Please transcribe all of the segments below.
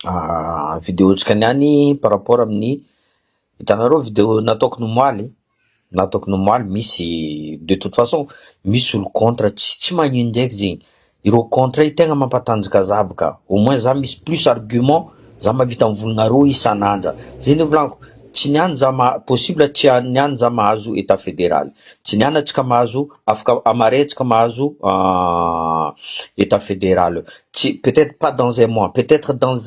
Vidéo-tsika niany par rapport amin'ny hitanareo vidéo nataoko nomoaly, nataoko nomoaly misy de toute façon misy olo contre tsy magnino ndraiky zegny, ireo contre io tegna mampatanjaka za boka, au moins za misy plus argument za mahavita mivolagna isan'andra, zay ny volaniko tsy niany za ma- possible tsy niany za mahazo état fédéral, tsy niany atsika mahazo afaka amaray atsika mahazo état fédéral, tsy peut-être pas dans un mois, peut-être dans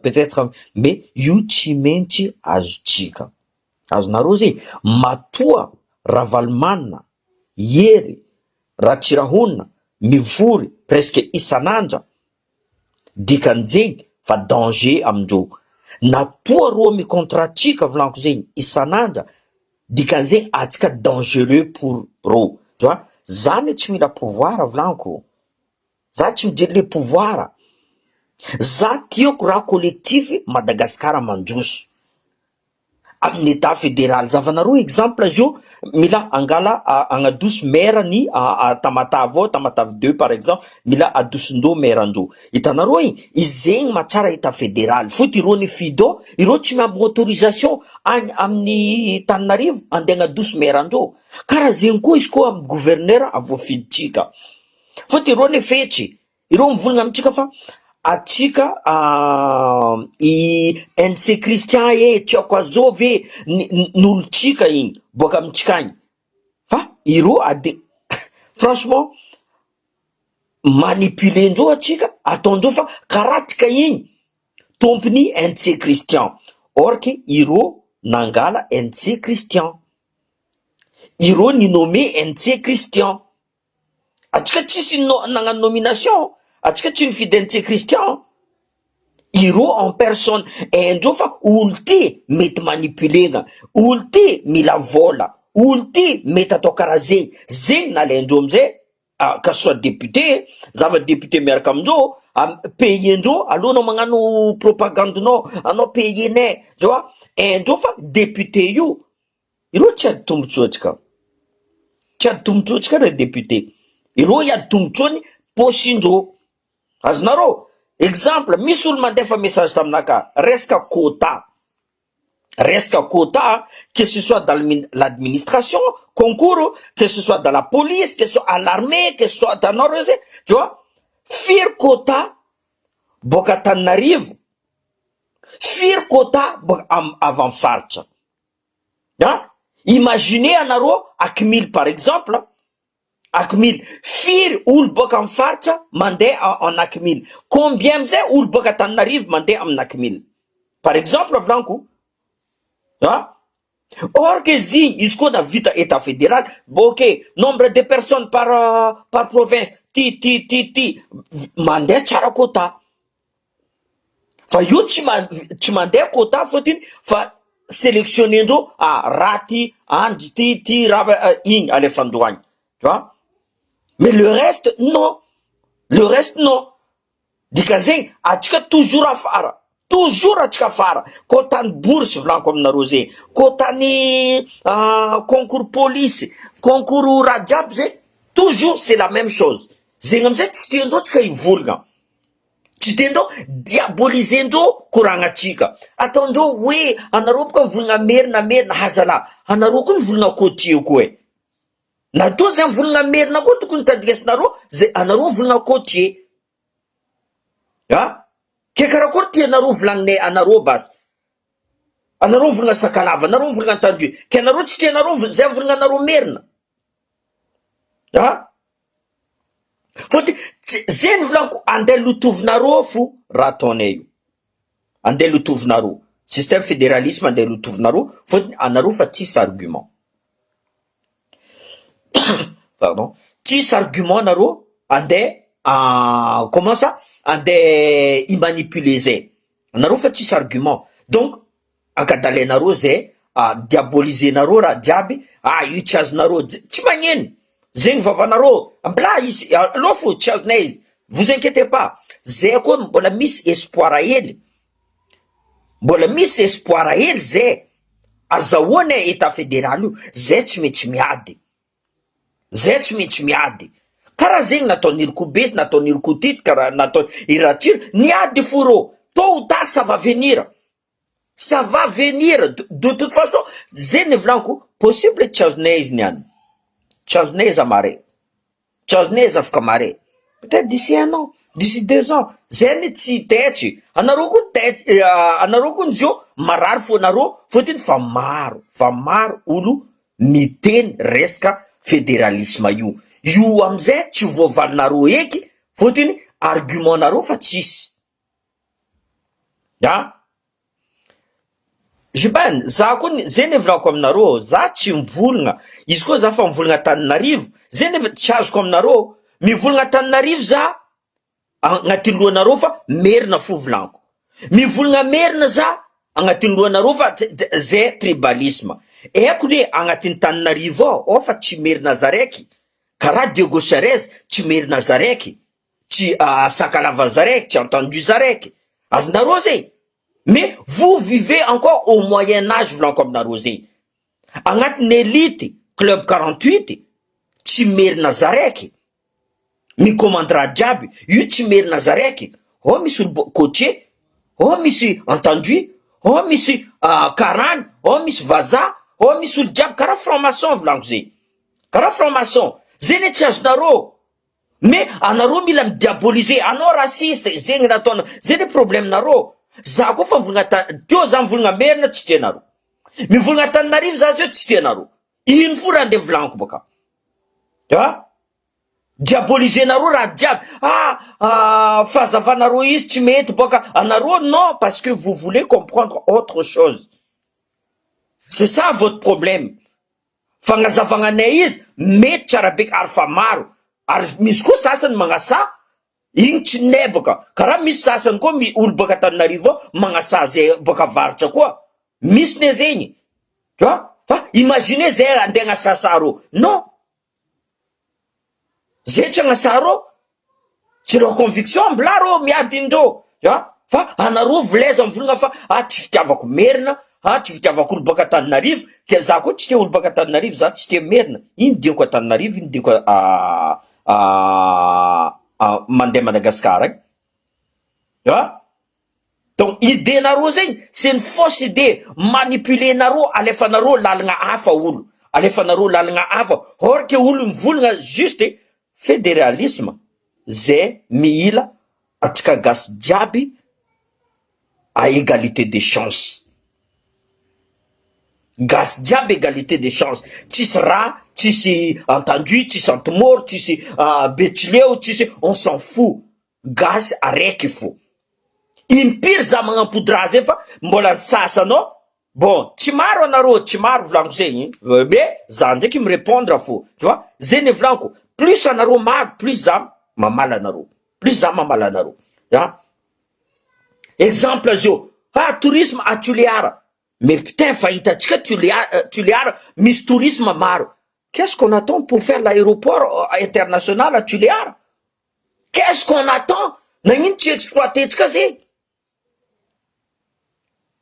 peut-être, mais io tsy maintsy azotsika, azonareo zay matoa Ravalomanana, Hery, Ratsirahonina mivory presque isan'andra, dikan'izegny fa danger amindreo, natoa rô mi-contre atsika volaniko zegny isan'andra, dikan'izegny atsika dangereux pour rô, tu vois, za ne tsy mila pouvoir volaniko, za tsy mijery le pouvoir, za tiako raha collectif Madagasikara mandroso amin'ny état fédéral. Zavanareo exemple zio mila angala agnadosy maire ny Tamatave ao, Tamatave deux par exemple, mila adosondreo maire andreo, hitanareo igny, izegny mahatsara état fédéral, fôtony ireo nifidy ao, ireo tsy miambina autorisation any amin'ny Tananarivo andeha agnadosy maire andreo, karaha zegny koa izy koa amy gouverneur avoafiditsika, fôtony ireo nefetsy, ireo mivolagna amitsika fa atsika i N C Christian e tsy haiko azôvy e n'olotsika igny boaka amitsika agny, fa ireo ade franchement manipulendreo atsika, ataondreo fa karaha atsika igny tompony N C Christian, or que ireo nangala N C Christian, ireo ni-nommé N C Christian, atsika tsisy no nagnano nomination, atsika tsy nifidy N C Christian, ireo en personne haindreo fa olo ty mety manipulena, olo ty mila vola, olo ty mety atao karaha zegny, zegny nalaindreo amizay, que ce soit député, zava député miaraka amindreo, payendreo alohanao magnano propagandinao, anao payenay zao a, haindreo fa député io, ireo tsy ady tombotsoa atsika, tsy ady tombotsoa atsika re député, ireo hiady tombotsoany pôsindreo, azonareo. Exemple, misy olo mandefa message taminaka resaka quota, resaka quota, que ce soit dans l'administration, concours, que ce soit dans la police, que ce soit à l'armée, que ce soit tanao zay, tu vois, firy quota boaka Antananarivo, firy quota boaka avy amy faritra a? Imaginez anareo Akmily par exemple, Akmily firy olo boaka amy faritra mandeha en Akmily, combien amizay olo boaka Antananarivo mandeha amin'ny Akmily par exemple volaniko a? Or que zigny izy koa navita état fédéral, bon, ok, nombre de personnes par province ty ty ty ty, mandeha tsara quota, fa io tsy ma tsy mandeha quota fôtiny fa sélectionnendreo ah raha ty andry ty ty raha igny alefandreo agny, tu vois, mais le reste non, le reste non. Dikan'izegny atsika toujours afara, toujours atsika afara. Ko tany bourse volaniko aminareo zegny, ko tany concours police, concours raha jiaby zegny, toujours c'est la même chose. Zegny amizay tsy tiandreo tsika hivolagna, tsy tiandreo, diabolisendreo koragnatsika, ataondreo hoe anareo boka mivolagna merina merina hazala, anareo koa mivolagna côtier koa e, natoa zay mivolagna merina koa tokony tandrinesinareo zay anareo mivolagna côtier a, ke karakory tianareo volagninay anareo basy, anareo mivolagna sakalava, anareo mivolagna antandroy, ke anareo tsy tianareo zay mivolagna anareo merina a, fôtony zay ny volaniko andeha lotovinareo fo raha ataonay io, andeha lotovinareo système fédéralisme, andeha lotovinareo fôtony anareo fa tsisy argument, pardon, tsisy argument anareo andeha comment ça andeha imanipuler zay anareo fa tsisy argument, donc ankadalenareo zay, diabolisenareo raha jiaby ah io tsy azonareo, tsy magnino zegny vavanareo ambila izy aloha fo tsy azonay izy, vous inquiétez pas, zay koa mbola misy espoir hely, mbola misy espoir hely zay azahoana état fédéral io, zay tsy maintsy miady, zay tsy maintsy miady karaha zegny nataon'Iriko Besy, nataon'Iriko Tity, karaha natao Iratsiry niady fo rô. Tôt ou tard, ça va venir, ça va venir de toute façon. Zay ny volaniko, possible tsy azonay izy niany, tsy azonay izy amare, tsy azonay izy afaka mare, peut-être d'ici un an, d'ici 2 ans. Zay ny tsy taitry anareo koa, taitry anareo koa nizio, marary fo anareo fôtiny fa maro, fa maro olo miteny resaka fédéralisme io. Io amizay tsy voavalinareo eky fôtiny argument nareo fa tsisy a Juban. Za koa zay ny volaniko aminareo, za tsy mivolagna izy koa, za fa mivolagna Antananarivo zay nefa tsy azoko aminareo. Mivolagna Antananarivo za, agnatin'ny lohanareo fa merina fo volaniko. Mivolagna merina za, agnatin'ny lohanareo fa zay tribalisme haiko ne agnatin'ny Taninarivo ao ao, fa tsy merina zaraiky karaha Diego Suarez, tsy merina zaraiky, tsy sakalava zaraiky, tsy entendu zaraiky, azonareo zay. Mais vous vivez encore au Moyen Âge. Volaniko aminareo zay, agnatin'ny élite Club 48, tsy merina zaraiky micommande raha jiaby io, tsy merina zaraiky ao. Misy olo côtier ao, misy entendu ao, misy karany ao, misy vazaha ao, misy olo jiaby karaha franc maçon. Volaniko zay, karaha franc maçon zay ne tsy azonareo. Mais anareo mila midiaboliser anao raciste zegny nataona zay ne problème nareo. Za koa fa mivolagna ta teo, za mivolagna merina tsy tianareo, mivolagna Tananarivo za zao tsy tianareo. Ino fo raha andeha volaniko baka a diaboliser-nareo raha jiaby? Fahazavanareo izy tsy mety boka anareo. Non, parce que vous voulez comprendre autre chose, c'est ça votre problème. Fagnazavagnanay izy mety tsara be ary fa maro, ary misy koa sasany magnasa igny tsy nebaka karaha misy sasany koa mi olo baka Tananarivo ao magnasa zay baka avaratra koa misy ne zegny, tu vois. Fa imagine zay andeha agnasasa reo, non, zay tsy agnasa reo, c'est leur conviction mbola reo miady indreo, tu vois. Fa anareo volaiza mivolagna fa tsy fitiavako merina, tsy fitiavako olo baka Tananarivo, ke za koa tsy tia olo baka Tananarivo, za tsy tia merina. Ino diako Antananarivo, ino diako mandeha Madagasikara agny, tu vois. Donc idée nareo zegny, c'est une fausse idée, manipuler nareo, alefanareo lalagna hafa olo, alefanareo lalagna hafa, or que olo mivolagna juste fédéralisme zay mihila atsika gasy jiaby à égalité de chance, gasy jiaby égalité de chance, tsisy raha, tsisy entendu, tsisy antomoro, tsisy betsileo, tsisy, on s'en fout, gasy araiky fo. Impiry za magnampody raha zay fa mbola ny sasanao, bon, tsy maro anareo, tsy maro volaniko zegny, mais za ndraiky mirépondre fo, tu vois. Zay ny volaniko, plus anareo maro, plus za mamaly anareo, plus za mamaly anareo. A exemple zio, tourisme à Tuléara, mais putain, fa hitatsika Tuléara, Tuléara misy tourisme maro. Qu'est-ce qu'on attend pour faire l'aéroport international à Tuléara? Qu'est-ce qu'on attend? Nagnino tsy exploiter-tsika zegny?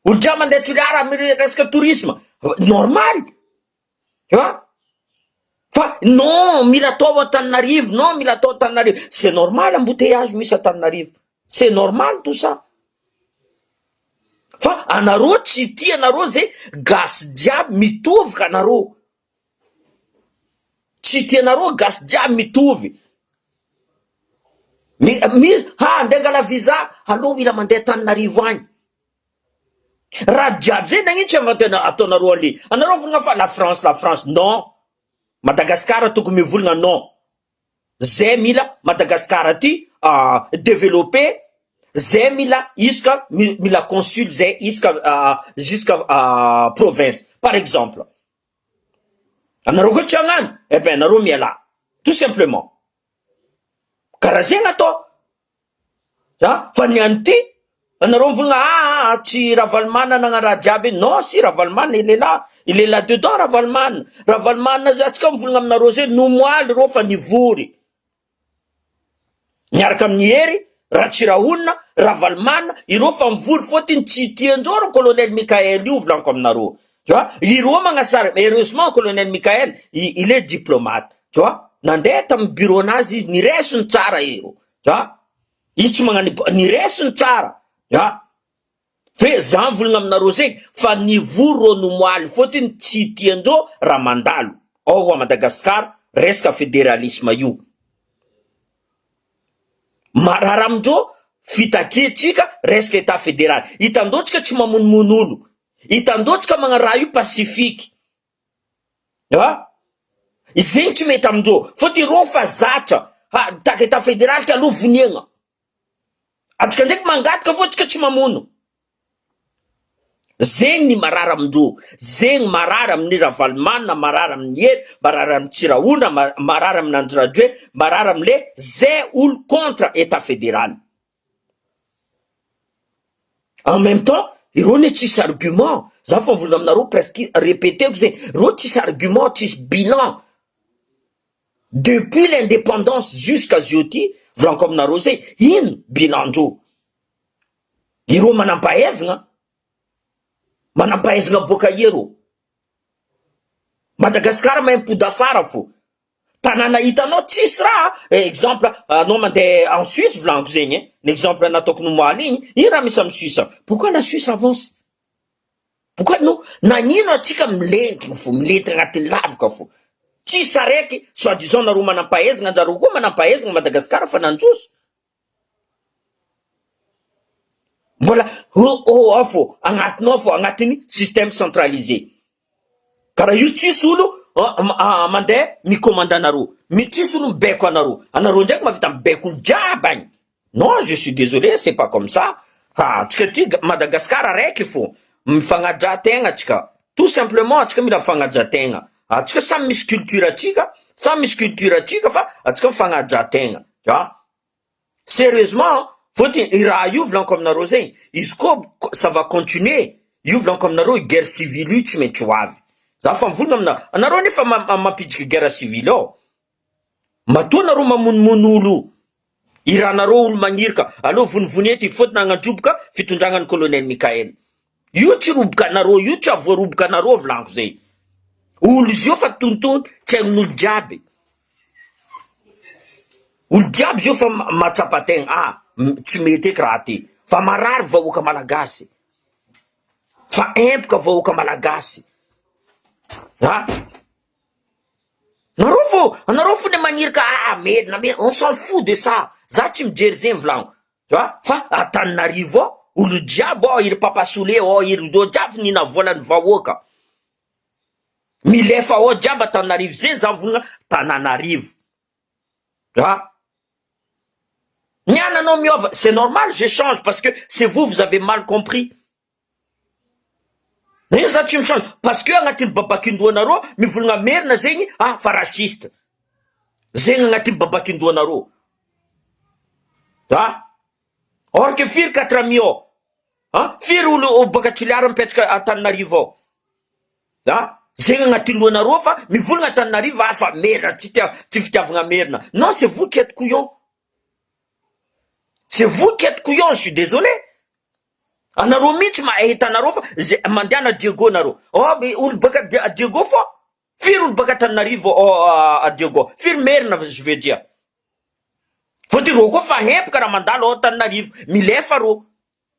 Olo jiaby mandeha Tuléara amy resaka tourisme, normal, tu vois. Fa non, mila atao Antananarivo, non, mila atao Antananarivo, c'est normal, embouteillage misy Antananarivo, c'est normal tout ça. Fa anareo tsy tia, anareo zay gasy jiaby mitovy ka anareo tsy tianareo gasy jiaby mitovy. Mi mi ha andeha angala visa aloha, mila mandeha Tananarivo agny raha jiaby zay. Nagnino tsy avantena ataonareo ale anareo volagna fa la France, la France? Non, Madagasikara tokony mivolagna non, zay mila Madagasikara ty développé, zay mila isaka mila consul zay isaka jusqu'à province par exemple. Anareo koa tsy hagnano, eh ben anareo miala tout simplement, karaha zegny atao a. Fa ny any ty anareo mivolagna tsy Ravalomanana nagna raha jiaby. Non, si Ravalomanana, il est là, il est là dedans. Ravalomanana, Ravalomanana atsika mivolagna aminareo zay nomoaly reo fa nivory miaraka amin'ny Hery Ratsirahonina, Ravalomanana ireo fa mivory fôtiny tsy tiandreo ro colonel Michael io. Volaniko aminareo, tu vois, ireo magnasara. Heureusement, colonel Michael, il est diplomate, tu vois. Nandeha tamy bureau anazy izy, niresiny tsara iro, tu vois, izy tsy magnano, niresiny tsara, tu vois. Fe za mivolagna aminareo zegny fa nivory rô nomoaly fôtony tsy tiandrô raha mandalo ao à Madagascar resaka federalisme io. Marary amindrô fitakiantsika resaka etat federal. Hitandrô tsika tsy mamonomono olo, hitandrô tsika magnano raha io pacifique. A! Zegny tsy mety amindrô fôtony rô fa zatra ha mitaky etat federal ka aleo voniagna. Antsika ndraiky mangataka fô tsika tsy mamono. Zegny ny marary amindreo, zegny marary amin'ny Ravalomanana, marary amin'ny Hery, marary amin'ny Tsirahona, marary amin'ny Andry Rajoelina, marary amle zay olo contre etat federal. En même temps ireo anie tsisy argument, za fa mivolagna aminareo presque repeteko zegny, reo tsisy argument, tsisy bilan. Depuis l'indépendance jusqu'à zioty volaniko aminareo zay ino bilan ndreo? Ireo manampahaizana manampahaizana boaka aia reo? Madagascar mahay mipody afara fô tanàna hitanao tsisy raha exemple anao mandeha en Suisse volaniko zegny e ny exemple nataoko nomaly igny ino raha misy amy Suisse pourquoi la Suisse avance? Pourquoi no nagnino atsika milentigny fo milentigny agnatin'ny lavaka fo tsisy araiky soit disant nareo manampahaizana nareo koa manampahaizana Madagascar fa nandroso mbola ao fo agnatiny ao fo agnatin'ny système centralisé karaha io tsisy olo mandeha micommande anareo mi tsisy olo mibaiko anareo anareo ndraiky mahavita mibaiko olo jiaby agny Non je suis désolé c'est pas comme ça fa atsika ty Madagascar araiky fô mifagnajà tegna atsika tout simplement atsika mila mifagnajà tegna atsika samy misy culture atsika samy misy culture atsika fa atsika mifagnajà tegna a sérieusement fôtony i raha io volaniko aminareo zegny izy koa ça va continuer io volaniko aminareo guerre civile io tsy maintsy ho avy za fa mivolagna amina anareo nefa mampidriky guerre civile ao matoa nareo mamonomono olo Iranareo olo magnirika aleo vonivony eto ifotony agnadroboka fitondragnany colonel Mickael io tsy roboka anareo io tsy avoaroboka anareo volaniko zay olo izy io fa tontony tsy hain'olo jiaby olo jiaby izy io fa mahatsapa tegna ah tsy mety eky raha ty fa marary vahoaka malagasy fa empoka vahoaka malagasy ah Nareo fô anareo fo le magnirika ah merina merina on s'en fout de ça za tsy mijery zegny volagno tu vois fa Antananarivo ao olo jiaby ao iry papa sole ao iry reo jiaby nihina volan'ny vahoaka milefa ao jiaby Antananarivo zegny za mivolagna Tananarivo tu vois ny ananao miova c'est normal je change parce que c'est vous vous avez mal compris Ino za tsy mi-change parce que agnatin'ny babakin-dohanareo mivolagna merina zegny ah fa raciste zegny agnatin'ny babakin-dohanareo ah or que firy quatre millions ah firy olo baka Toliara mipetraka Antananarivo ao ah zegny agnatin'ny lohanareo fa mivolagna Antananarivo ah fa merina tsy tia tsy fitiavagna merina non c'est vous qui êtes couillon c'est vous qui êtes couillon je suis désolé Anareo mihitsy mahay hitanareo fa zay mandehana Diego nareo oh olo baka Diego fô firy olo baka Antananarivo ao Diego firy merina je veux dire fôtony reo koa fa hempaka raha mandalo ao Antananarivo milefa reo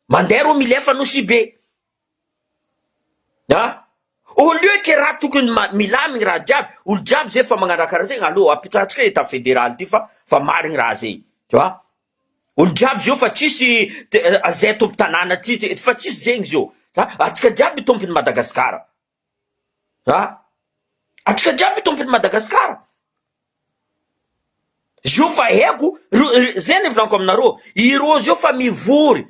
mandeha reo milefa Nosy Be ah au lieu que raha tokony milamigny raha jiaby olo jiaby zay fa magnano raha karaha zegny allo apitrahantsika etat federal ty fa fa marigny raha zegny tu vois Olo jiaby zio fa tsisy zay tompon-tanàna tsisy fa tsisy zegny zio a atsika jiaby tompony Madagasikara a atsika jiaby tompony Madagasikara zio fa haiko zay ny volaniko aminareo ireo zio fa mivory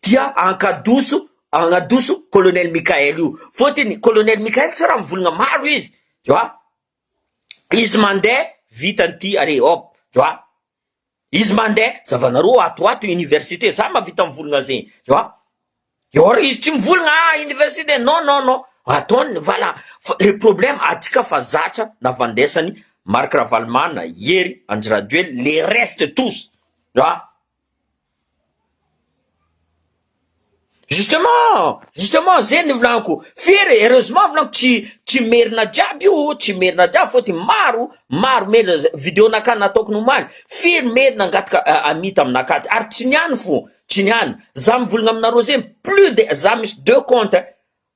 dia ankadoso agnadoso colonel Mickael io fôtony colonel Mickael tsy raha mivolagna maro izy tu vois izy mandeha vitany ty are hop tu vois Izy mandeha zavanareo ato ato université za mahavita mivolagna zegny tu vois or izy tsy mivolagna ah université non non non ataony voilà fa le problème atsika fa zatra navandesany Marc Ravalomanana Hery Andry Rajoelina les reste tous tu vois Justement, justement zay ny volaniko, firy heureusement volaniko tsy tsy merina jiaby io, tsy merina jiaby fôtony maro maro merina, video nakà nataoko nomaly, firy merina nangataka ami taminakaty ary tsy niany fô, Tsy niany. Za mivolagna aminareo zegny plus de za misy deux comptes ein,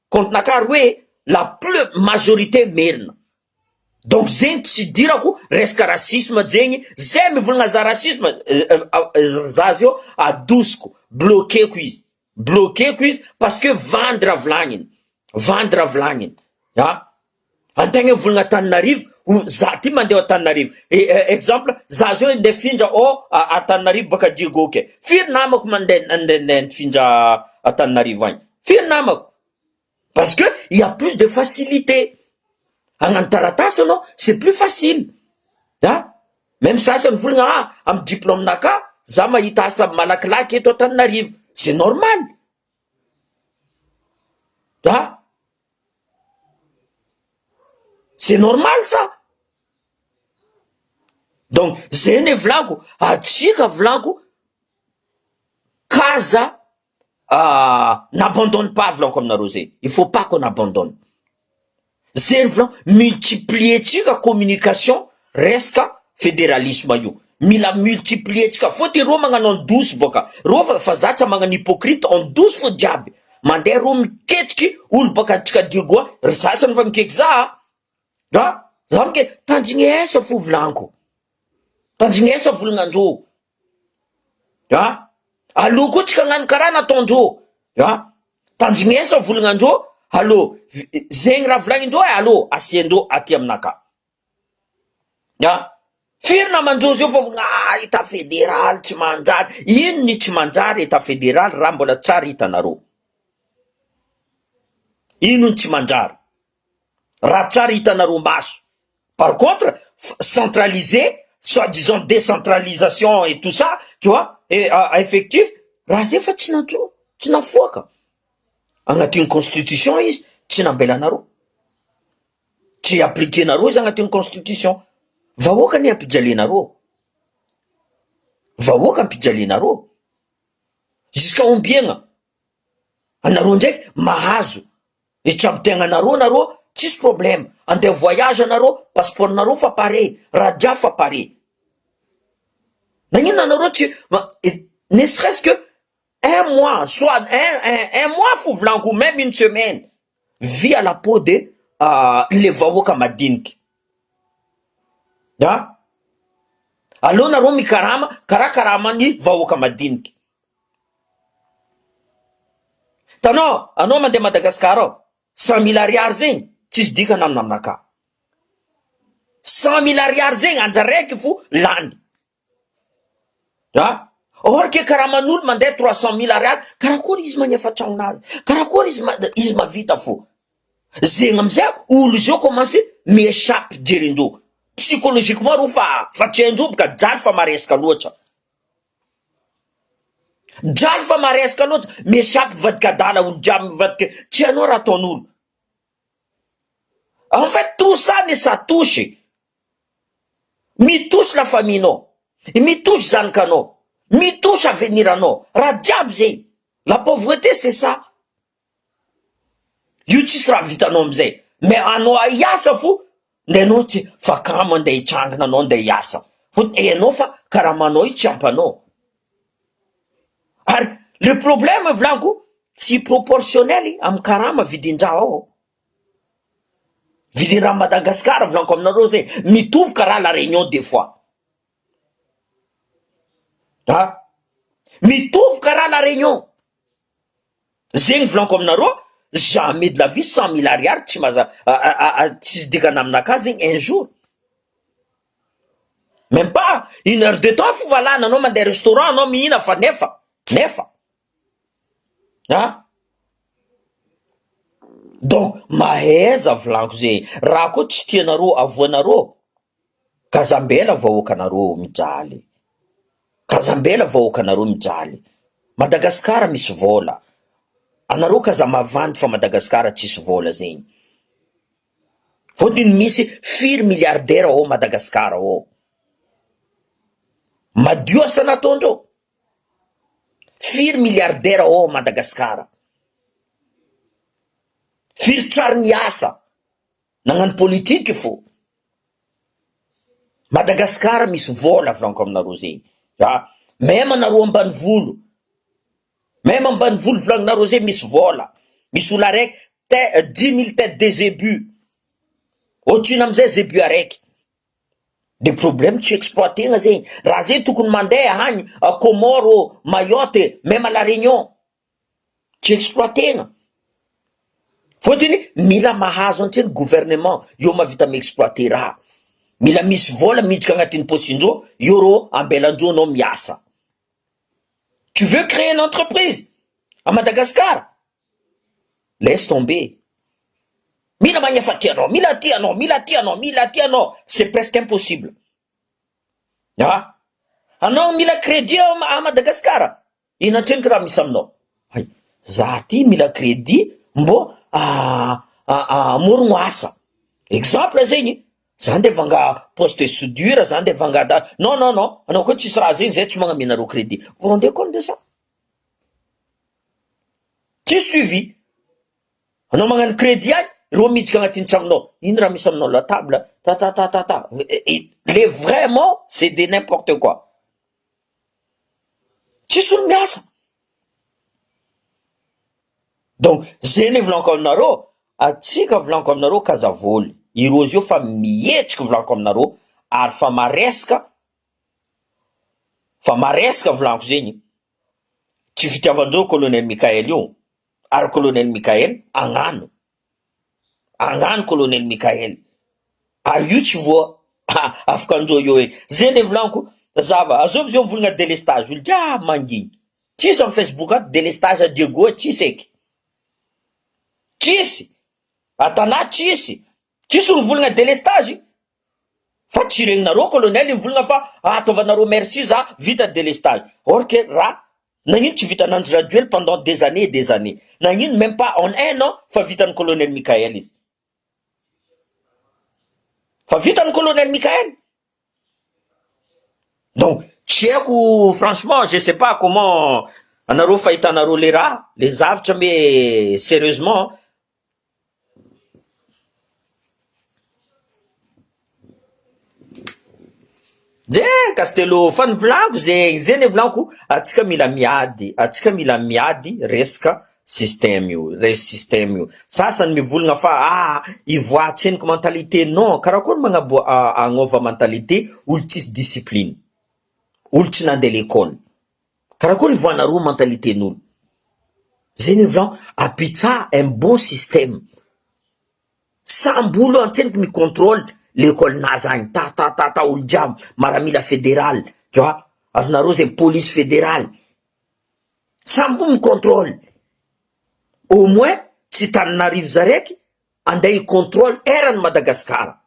compte nakahy roe la plus majorité merina. Donc zegny tsy idirako resaka racisme zegny, zay mivolagna za racisme za zao adosiko, bloqueko izy, bloqueko izy parce que vandy raha volagniny, vandy raha volagniny a! Antegna mivolagna Antananarivo, o za ty mandeha Antananarivo, exemple za zao andeha hifindra ao Antananarivo baka Diego ke, firy namako mandeha andeha hifindra Antananarivo agny, firy namako? Parce que il y a plus de facilité, hagnano taratasy anao c'est plus facile a! Même sasany mivolagna ah amy diplôme naka za mahita asa malakilaky eto Antananarivo, c'est normal a! C'est normal ça! Donc zay ne volako atsika volako kaza n'abandonne pas volako aminareo zay, il faut pas qu'on abandonne, zay ny volako multiplier tsika communication resaka fédéralisme io, mila multiplier tsika fôtony reo magnano en douce bôka, reo fa zatra magnano hypocrite en douce fô jiaby, mandeha reo miketriky olo baka atsika Diego ry sasany fa mikeky za a, za mikeky tanjignesa fo volaniko, tanjignesa volagnandreo. A! Aleo koa tsika hagnano karaha nataondreo a! Tandrignesa volagnandreo aleo zegny raha volagnindreo e aleo asiandreo aty aminakahy a! Firy namandreo zeo fa ah etat federal tsy manjary, ino ny tsy manjary etat federal raha mbola tsary hitanareo? Ino ny tsy manjary? Raha tsary hitanareo maso. Par contre centraliser soit disant décentralisation et tout ça tu vois et effectif raha zay fa tsy natao tsy nafoaka agnatin'ny constitution izy tsy nambelanareo tsy appliquenareo izy agnatin'ny constitution vahoaka anie ampijalianareo vahoaka ampijalianareo jusqu'à ombiagna anareo ndraiky mahazo Hitsabo tegnanareo nareo tsisy problème, andeha voyage anareo passeport nareo fa pare, raha jiaby fa pare, nagnino anareo tsy ne serait ce que un mois soit un un mois fo volaniko meme une semaine, vit à la peau de le vahoaka madiniky a, aleo nareo mikarama karaha karaman'ny vahoaka madiniky. Hitanao, anao mandeha Madagascar ao, 100 000 ariary zegny tsisy dikany amina aminakahy, 100 000 ariary zegny anjaraiky fo lany, ah or que karaman'olo mandeha 300 000 ariary, karakory izy magnefa tragnonazy, karakory izy izy mahavita fo, zegny amizay olo zao commence mi-echappe jerendreo, psychologiquement reo fa fa tsy haindreo boka jaly fa maresaka loatra. Jaly fa maresaka loatra, miesapy mivadika adala olo jiaby mivadika tsy hainao raha ataon'olo. En fait tout ça ne ça touche, mitouche la famille nao, mitouche zanakanao, mitouche avenir anao, raha jiaby zay, la pauvreté c'est ça. Io tsisy raha vitanao amizay, mais anao hiasa fo nde anao tsy fa kamo andeha hitsangana anao andeha hiasa fotony hainao fa karamanao io tsy ampy anao, ary le problème volaniko tsy proportionnel amy karama vidin-draha ao, vidin-draha Madagascar volaniko aminareo zay mitovy karaha la réunion des fois, ah mitovy karaha la réunion. Zegny volaniko aminareo, jamais de la vie 100 000 ariary tsy maza tsisy dikany aminakahy zegny un jour, même pas une heure de temps fo valana anao mandeha restaurant anao mihina fa nefa nefa ah donc mahaiza volaniko zegny, raha koa tsy tianareo avoanareo Kazambela vahoakanareo mijaly Kazambela vahoakanareo mijaly Madagascar misy vola anareo kaza mavandy fa Madagascar tsisy vola zegny fotony misy firy milliardaire ao Madagascar ao madio asa nataondreo firy milliardaire ao Madagascar firy tsary niasa Nagnano politique fô. Madagascar misy vôla volaniko aminareo zegny a, même anareo ambanivolo. Même ambanivolo volagninareo zay misy vôla, misy olo araiky te 10 000 têtes de zébu, ohatrino amizay zébu araiky? De problème tsy exploiter-na zegny, raha zay tokony mandeha agny à Comores, Mayotte, même à la Réunion, tsy exploiter-na, fôtony mila mahazo antseny gouvernement eo mahavita mi-exploiter raha, mila misy vôla miditra agnatin'ny paosindreo, eo rô ambelandreo anao miasa. Tu veux créer une entreprise à Madagascar? Laisse tomber. Mila magnefa ty anao, mila ty anao, mila ty anao, mila ty anao, c'est presque impossible. Ah, anao mila crédit à Madagascar? Ino antreniky raha misy aminao? Hay, za ty mila crédit mbô amorogno asa. Exemple zegny, za ndeha vanga poste soudure, za ndeha vanga da non non non, anao koa tsisy raha zegny zay tsy magnamia anareo crédit. Vous vous rendez compte de ça? Tsisy suivi. Anao magnano crédit agny, reo miditra agnatin'ny tragnonao, ino raha misy aminao la table, ta ta ta ta ta. Les vraiment c'est de n'importe quoi. Tsisy olo miasa. Donc zay ny volaniko aminareo, atsika volaniko aminareo kazavoly, ireo zio fa mihetriky volaniko aminareo ary fa maresaka, fa maresaka volaniko zegny, tsy fitiavandreo colonel Mikael io, ary colonel Mikael agnano, agnano colonel Mikael, ary io tsy voa afaka andreo io e, zay le volaniko, zava, azovy zio mivolagna délestage, olo jiaby manginy, tsisy amy Facebook ato délestage a Diego tsisy eky, tsisy, Atana tsisy, tsisy olo mivolagna délestage, fa tsy regninareo colonel mivolagna fa ataovanareo merci za vita délestage, or que raha nagnino tsy vita n'Andry Rajoely pendant des années et des années, nagnino même pas en un an fa vitan'ny colonel Mikael izy, fa vitan'ny colonel Mikael. Donc tsy haiko franchement, je sais pas comment anareo fahitanareo le raha le zavatra, mais sérieusement Zay Castello fa nivolagno zegny, zay nivolaniko atsika mila miady, atsika mila miady resaka système io, resy système io. Sasany mivolagna fa ah ivoatseniko mentalité, non karakory magnaboa agnova mentalité olo tsisy discipline, olo tsy nandeha l'école, karakory ivoanareo mentalité n'olo. Zay nivolagno apitsa un bon système. Samby olo antseniko mi-contrôle l'école nazy agny, ta ta ta ta olo jiaby, maramila fédéral, tu vois, azonareo zegny police fédérale, samby mi-contrôle, au moins tsy Tananarivo zaraiky andeha hi-contrôle eran'i Madagasikara.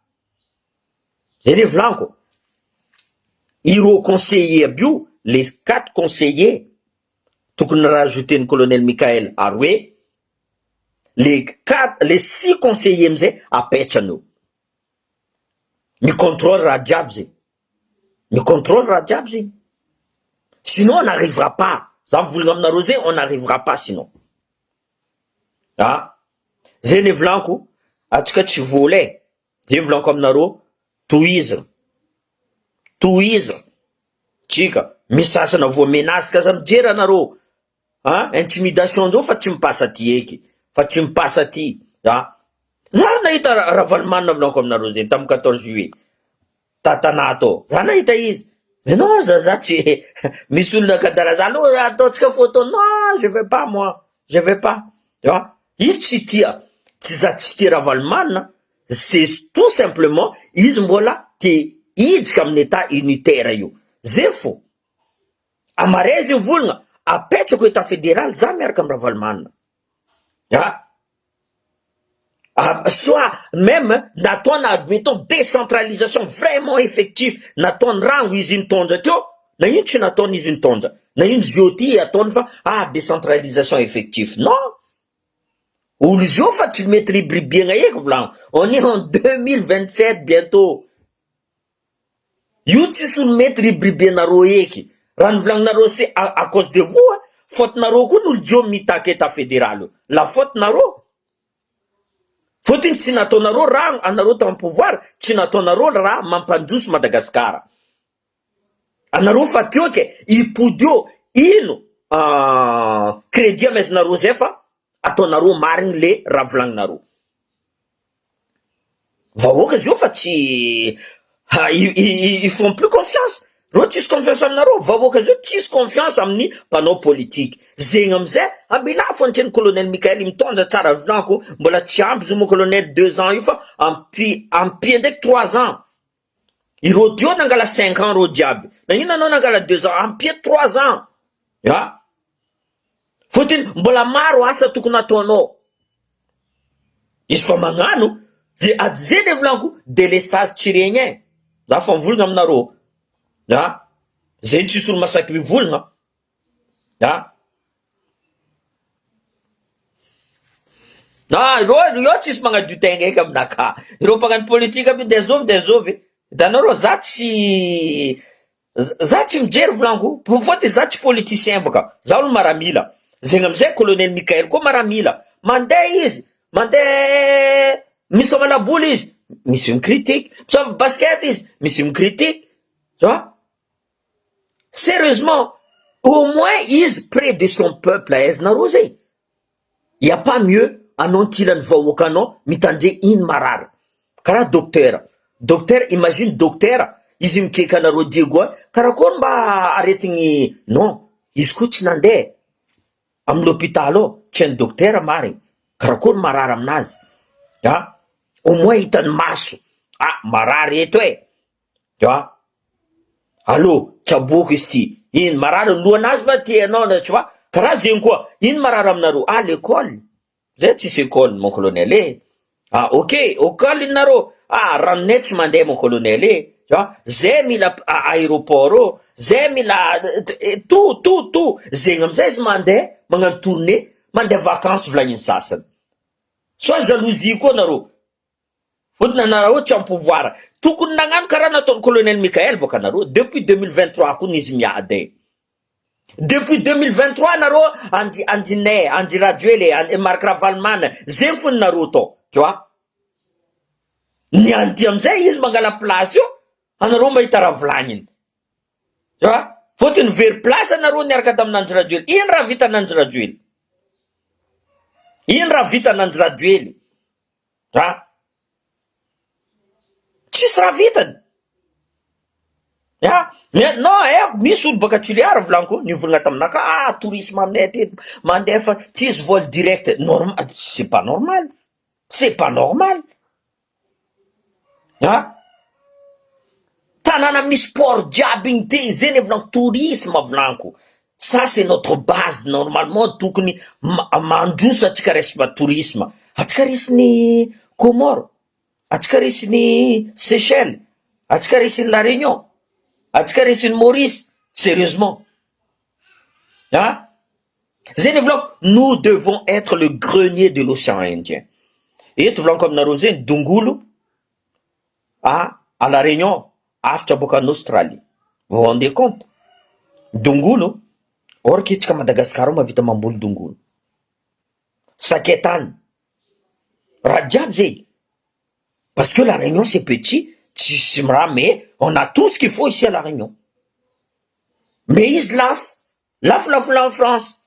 Zay le volaniko, ireo conseiller aby io, les quatre conseillers tokony rajouter-n'ny colonel Mikael ary hoe les quatre, les six conseillers amizay apetrany eo, mi-contrôle raha jiaby zegny, mi-contrôle raha jiaby zegny, sinon on n'arrivera pas, za mivolagna aminareo zay on n'arrivera pas sinon. Ah, zay ny volaniko, atsika tsy vola e, zay volaniko aminareo, tohizana, tohizana, tsika misy sasana voa menace ka za mijery anareo, ah intimidation ndreo fa tsy mipasa aty eky, fa tsy mipasa aty, ah za nahita Ravalomanana volaniko aminareo zay tamin'ny 14 juillet, tatanà tao, za nahita izy, mais non za za tsy misy olona kadala za aloha ataontsika photo, non je veux pas moi, je veux pas, tu vois, izy tsy tia, tsy za tsy tia Ravalomanana, c'est tout simplement izy mbola te hiditra amin'ny état unitaire io, zay fo, amare izy mivolagna, apetrako état fédéral za miaraka amy Ravalomanana, ah soit même nataony admettons décentralisation vraiment effectif nataony rango izy nitondra teo, nagnino tsy nataony izy nitondra, nagnino zio ty ataony fa ah décentralisation effectif, non, olo zio fa tsy mety ribiribiagna eky volagno, on est en 2027 bientôt, io tsisy olo mety ribiribianareo eky, raha nivolagninareo c'est à cause de vous, faute-nareo koa n'olo jio mitaky état fédéral io, la faute nareo, fôtony tsy nataonareo raha anareo tamy pouvoir, tsy nataonareo raha mampandroso Madagasikara, anareo fa teo ke ipody eo ino Crédit amaizanareo zay fa ataonareo marigny le raha volagninareo. Vahoaka zio fa tsy ils font plus confiance, reo tsisy confiance aminareo, vahoaka zio tsisy confiance amin'ny mpanao politique, zegny amizay ambila fo antreny colonel Mickael mitondra tsara volaniko mbola tsy ampy zio moa colonel deux ans io fa ampi ampia ndraiky trois ans, ireo teo nangala cinq ans reo jiaby, nagnino anao nangala deux ans, ampia trois ans, ah fôtony mbola maro asa tokony ataonao. Izy fa magnano de ady zay le volaniko délestage tsy regny e, za fa mivolagna aminareo a, zay tsisy olo masaky mivolagna a, ah ireo ireo tsisy magnadio tegna eky aminakahy, ireo mpagnano politique aby io de azovy de azovy, hitanareo za tsy Za tsy mijery volaniko fôtony za tsy politicien boka za olo maramila zegny amizay colonel Mickael koa maramila mandeha izy mandeha misôma laboly izy misy mi-critique misôma basket izy misy mi-critique tu vois serieusement au moins izy près de son peuple aizinareo zay. Y a pas mieux anao ankilan'ny vahoaka anao mitandre ino marary karaha docteur docteur imagine docteur izy mikeka anareo Diego a karakory mba aretigny non izy koa tsy nandeha amy l'hôpital ao tsy hainy docteur marigny karakory marary aminazy a au moins hitany maso ah marary eto e Tu vois? Allô, tsaboako izy ty, ino marary lohanazy va ty anao na tu vois? Karaha zegny koa, ino marary aminareo? Ah l'école, zay tsisy école mon colonel e, ah ok, école ino nareo? Ah ranonay tsy mandeha mon colonel e, tu vois? Zay mila aéroport ô, zay mila tout tout tout, zegny amizay izy mandeha magnano tournée, mandeha vacance volagniny sasany, soit jalousie koa nareo. Fotony anareo tsy en pouvoir. Tokony nagnano karaha nataony colonel Mickael boka anareo depuis 2023 kony izy miady e. Depuis 2023 anareo Andry Andrinay, Andry Rajoely, Marc Ravalomanana, zegny fony nareo tao, tu vois. Ny anty amizay izy mangala place io, anareo mahita raha volagniny. Tu vois. Fotony very place anareo niaraka tamin'Andry Rajoely. Ino raha vitan'Andry Rajoely? Ino raha vitan'Andry Rajoely? Ra. Tsisy raha vitany. Ya, non eh, misy olo baka Tuléar volaniko nivolagna taminaka, ah tourisme aminay aty mandefa tsisy vol direct, normal, c'est pas normal, c'est pas normal. Ah. Tanàna misy port jiaby igny de zay le volaniko tourisme volaniko, ça c'est notre base normalement tokony mandroso atsika resaka tourisme, atsika resin'ny Comores, atsika resin'ny Seychelles, atsika resin'ny La Réunion, atsika resin'ny Maurice, sérieusement ah zay le volaniko nous devons être le grenier de l'océan Indien, eto volaniko aminareo zegny dongolo à à la Réunion afitra boaka en Australie vous vous rendez compte dongolo or que tsika Madagascar ao mahavita mamboly dongolo sakay tany raha jiaby zay parce que la Réunion c'est petit tsisy raha mais on a tout ce qu'il faut ici à la Réunion mais izy lafo lafolafo la en France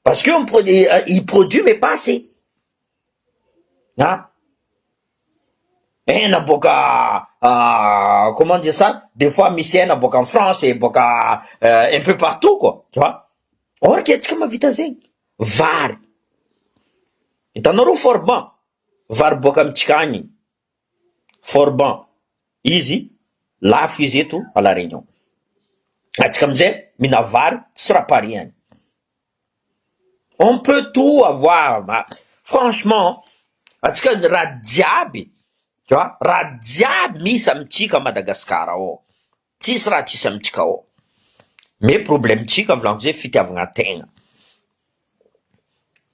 parce que on produit il produit mais pas assez ah hena boaka comment dire ça des fois misy hena boaka en France et boaka un peu partout quoi tu vois or que atsika mahavita zegny vary hitanareo forban vary boaka amitsika agny forban izy lafo izy eto à la Réunion atsika amizay mihina vary tsy raha pariany on peut tout avoir franchement atsika raha jiaby tu vois raha jiaby misy amitsika Madagasikara ao tsisy raha tsisy amitsika ao mais problème tsika volaniko zay fitiavagna tegna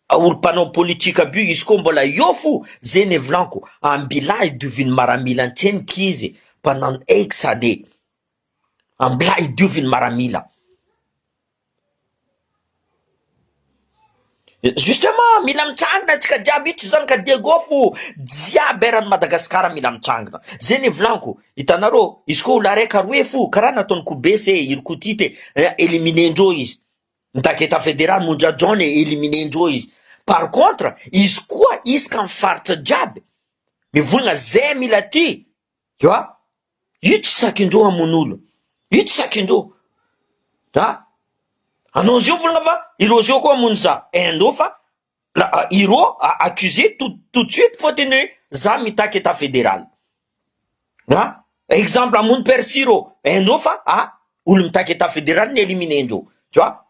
olo mpanao politique aby io izy koa mbola eo fo zay ny volaniko ambilà idioviny maramila antseniky izy pendant X années ambilà idioviny maramila. Justement mila mitsangana atsika jiaby io tsy zanaka Diego fo jiaby eran'i Madagascar mila mitsangana zay ny volaniko hitanareo izy koa olo araiky aroe fo karaha nataon'i Kobesy e iry Kotity e eliminer-ndreo izy mitaky etat federal Monja John e eliminer-ndreo izy par contre izy koa isaka amin'ny faritra jiaby mivolagna zay mila ty Tu vois? Io tsy sakindreo hamono olo. Io tsy sakindreo. A! Anao zio volagna fa ireo zio koa hamono za. Haindreo fa la ireo accusé tout tout de suite fôtony hoe za mitaky état fédéral. A! Exemple hamono père Siro. Haindreo fa ah olo mitaky état fédéral ny éliminer-ndreo. Tu vois?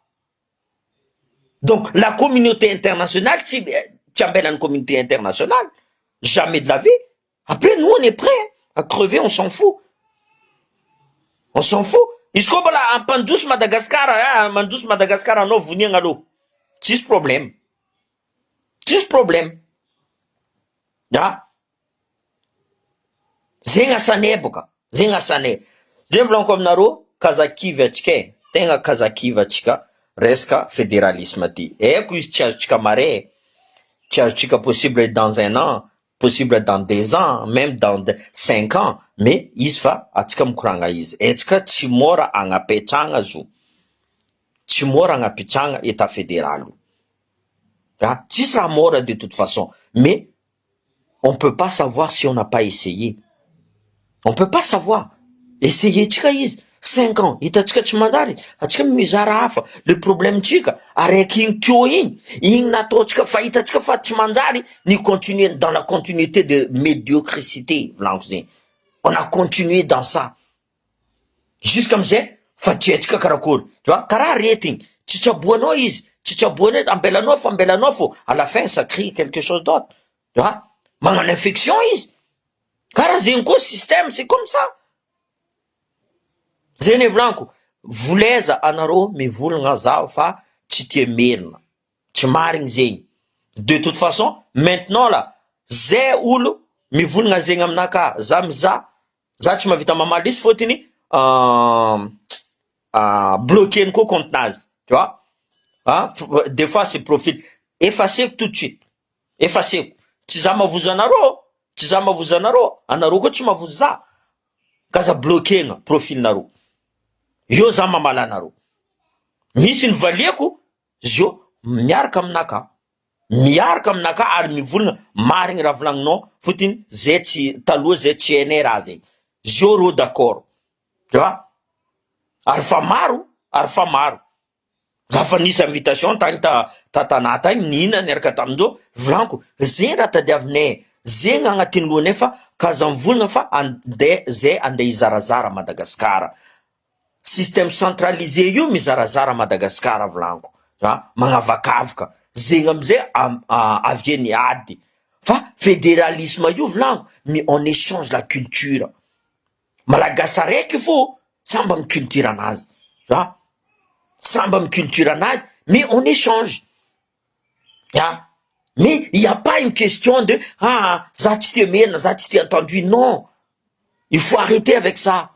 Donc la communauté internationale tsy tsy ambelan'ny communauté internationale. Jamais de la vie. Après nous on est prêt à crever on s'en fout on s'en fout izy koa mbola ampandroso Madagascar ah mandroso Madagascar anao voniagna aloha tsisy problème tsisy problème ah zegny asanay boka zegny asanay zay volaniko aminareo kazakivy atsika e tegna kazakivy atsika resaka fédéralisme ty haiko izy tsy azotsika mare tsy azotsika possible dans un an possible dans 2 ans, même dans 5 ans, mais izy fa atsika mikoragna izy etsika tsy mora agnapetrahana zo tsy mora agnapetrahana état fédéral io ah tsisy raha mora de toute façon, mais on peut pas savoir si on n'a pas essayé. On peut pas savoir. Essayer tsika izy 5 ans hitatsika tsy manjary atsika mizara hafa le problème tsika araiky igny teo igny igny nataotsika fa hitatsika fa tsy manjary ny continuer dans la continuité de médiocrité volaniko zegny. On a continué dans ça jusqu'amizay fa tsy haitsika karakory, tu vois, karaha aretigny tsy tsaboanao izy tsy tsaboanao ambelanao fo ambelanao fo, à la fin ça crée quelque chose d'autre, tu vois, magnano infection izy karaha zegny koa système, c'est comme ça. Zay ny volaniko voleza anareo mivolagna zaho fa tsy tia merina tsy marigny zegny. De toute façon maintenant là zay olo mivolagna zegny aminaka za mizaha za tsy mahavita mamaly izy fôtony bloqueny koa compte-nazy, tu vois. Ah, des fois c'est profil effaceko tout de suite effaceko tsy za mavozo anareo tsy za mavozo anareo anareo koa tsy mavozo za ka za bloquena profil-nareo io za mamala anareo misy ny valiako zio miaraka aminaka miaraka aminaka ary mivolagna marigny raha volagninao fotony zay tsy taloha zay tsy hainay raha zegny zio reo, d'accord, tu vois, ary fa maro ary fa maro za fa nisy invitation tagny ta tatanà tagny nihina niaraka tamindreo volaniko zegny raha tadiavinay zegny agnatin'ny lohanay fa kaza mivolagna fa andeha zay andeha hizarazara Madagasikara système centralisé io mizarazara Madagasikara volaniko a magnavakavaka zegny amizay avieny ady fa fédéralisme io volaniko, mais on échange la culture malagasy araiky fo samby amy culture anazy a samby amy culture anazy, mais on échange ah mais il y a pas une question de ah za tsy tia merina za tsy tia entendu. Non, il faut arrêter avec ça,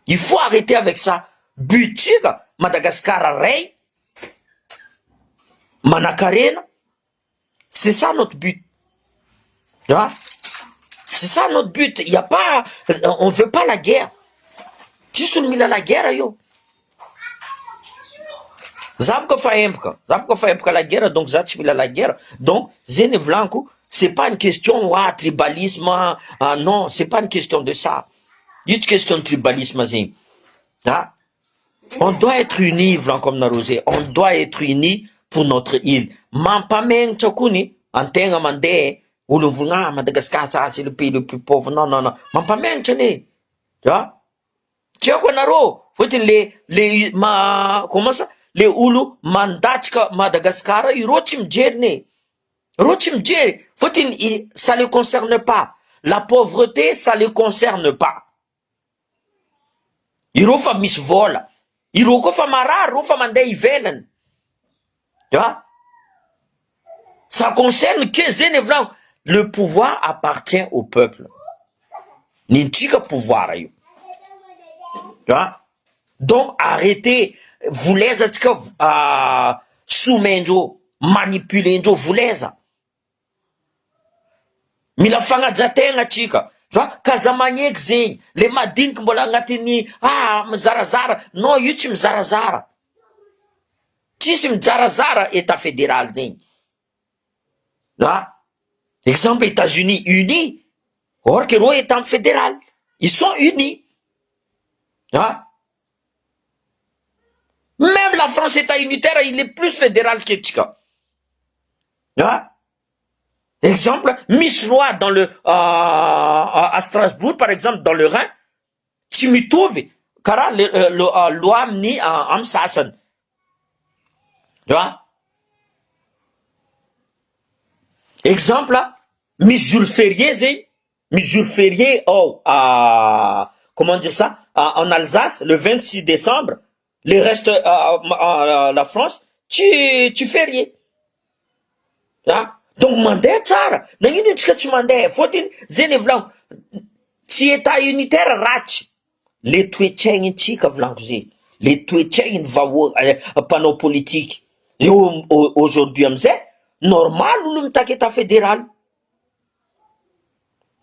il faut arrêter avec ça. But-tsika Madagasikara ray manan-karena, c'est ça notre but. Ah, c'est ça notre but. Il y a pas, on veut pas la guerre, tsisy olo mila la guerre io. Za boka fa empoka za boka fa empoka la guerre, donc za tsy mila la guerre. Donc zay ny volaniko, c'est pas une question oa tribalisme. Ah, non, c'est pas une question de ça io tsy question de tribalisme zegny. Ah, on doit être unis volaniko aminareo zay, on doit être unis pour notre île. Mampamenatra kony antegna mandeha olo mivolagna ah Madagascar, ça c'est le pays le plus pauvre. Non, non, non, mampamenatra ane a tsy haiko anareo fotony le ma comment ça le olo mandatsika Madagasikara ireo tsy mijeriny e reo tsy mijery fotony ça les concerne pas, la pauvreté, ça les concerne pas. Ireo fa misy vola ireo koa fa marary reo fa mandeha ivelany a ça concerne que zeny volaniko, le pouvoir appartient au peuple nintsika pouvoir io a. Donc arrêtez volezatsika. Somaindreo, manipuler-ndreo volaiza. Mila fagnajategna atsika fa k'aza magneky zegny, le madiniky mbola agnatin'ny ah mizarazara, non io tsy mizarazara, tsisy mijarazara etat federal zegny, ah exemple Etats Unis unis or que reo etat federal, ils sont unis, ah même la France etat unitaire il est plus federal que tsika, ah. Exemple, misy loi dans le à Strasbourg par exemple dans le Rhin tsy mitovy karaha le loi amin'ny amy sasany a. Exemple, misy jour férié zegny, misy jour férié ao comment dire ça, en Alsace le 26 décembre, le reste la France tsy férié a. Donc mandeha tsara, nagnino antsika tsy mandeha? Fôtony zay ny volaniko, tsy état unitaire ratsy, le toetsaignintsika volaniko zay, le toetsaigny vahoaka mpanao politiky eo aujourd'hui amizay normal olo mitaky état fédéral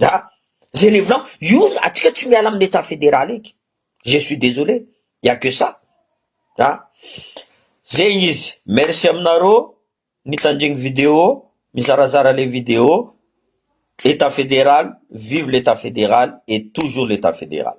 a. Zay ny volaniko io, atsika tsy miala amin'ny état fédéral eky, je suis désolé, y a que ça a. Zegny izy, merci aminareo nitandregny vidéo, mizarazara le vidéo. État fédéral, vive l'état fédéral et toujours l'état fédéral.